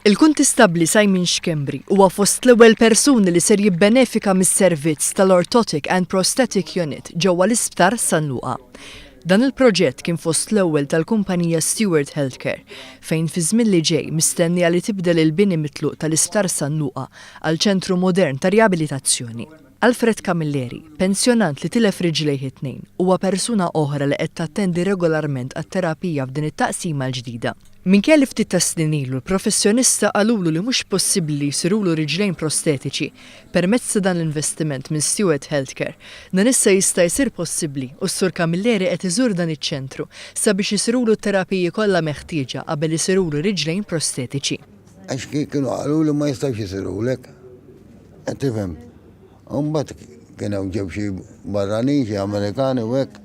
Il-Kuntistabbli Simon Schembri huwa fost l-ewwel persuni li ser jibbenefika mis-servizz tal-Orthotic and Prosthetic Unit ġewwa l-Isptar San Luqa. Dan il-proġett kien fost l-ewwel tal-kumpanija Steward Healthcare, fejn fiż-żmien li ġej mistennija li tibdel il-bini mitluq tal-Isptar San Luqa għal ċentru modern ta' riabilitazzjoni. Alfred Camilleri, pensjonant li tilef riġlejh it-tnejn, huwa persuna oħra li qed tattendi regolarment għat-terapija f'din it-taqsima l-ġdida. Minkejja li ftit tas-snin ilu l-professjonista qalulu li mhux possibbli li jsirulu riġlejn prostetiċi, permezz ta' dan l-investiment minn Steward Healthcare, dan issa jista' jsir possibbli u s-Sur Camilleri qed iżur dan iċ-ċentru sabiex isirulu t-terapiji kollha meħtieġa qabel isirulu riġlejn prostetiċi. Għax kienu qaluli ma jistgħux isirulek. Qed tifhem? U mbagħad kien hawn ġew xi barranin, xi Amerikani u hekk,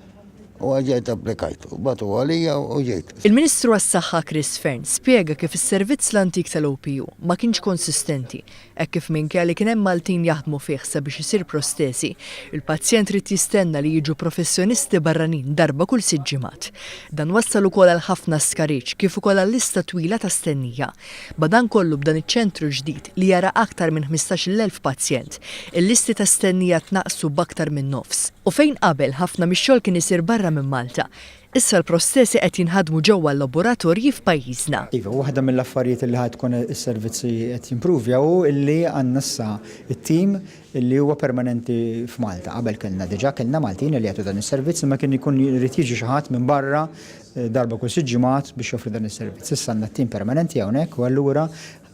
u ġejt applikajt. U bagħtu għalija u ġejt. Il-Ministru għas-Saħħa Chris Fearne spjega kif is-servizz l-antik tal-OPU ma kienx konsistenti hekk kif minkejja li kien hemm Maltin jaħdmu fih sabiex isir prostesi, il-pazjent ried jistenna li jiġu professjonisti barranin darba kull sitt ġimgħat. Dan wassal ukoll għal ħafna skariġġ kif ukoll għal lista twila ta' stennija. Madankollu b'dan iċ-ċentru ġdid li jara aktar minn 15,000 pazjent, il-listi ta' stennija tnaqqsu b'aktar minn nofs. U fejn qabel ħafna mix-xogħol kien isir barra minn Malta, issa l-prostesi qed jinħadmu ġewwa l-laboratorji f'pajjiżna. Iva, waħda mill-affarijiet li ħa tkun is-servizzi qed jimpruvja hu illi għandna issa t-tim illi huwa permanenti f'Malta. Qabel kellna diġà kellna Maltin li jagħtu dan is-servizz imma kien ikun irid jiġi xi ħadd minn barra darba kull sitt ġimgħat biex joffri dan is-servizz. Issa għandna tim permanenti hawnhekk u allura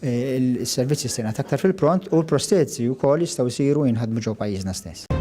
s-servizz jista' jingħata aktar fil-pront u l-prostezi wkoll jistgħu jsiru u jinħadmu ġewwa pajjiżna stess.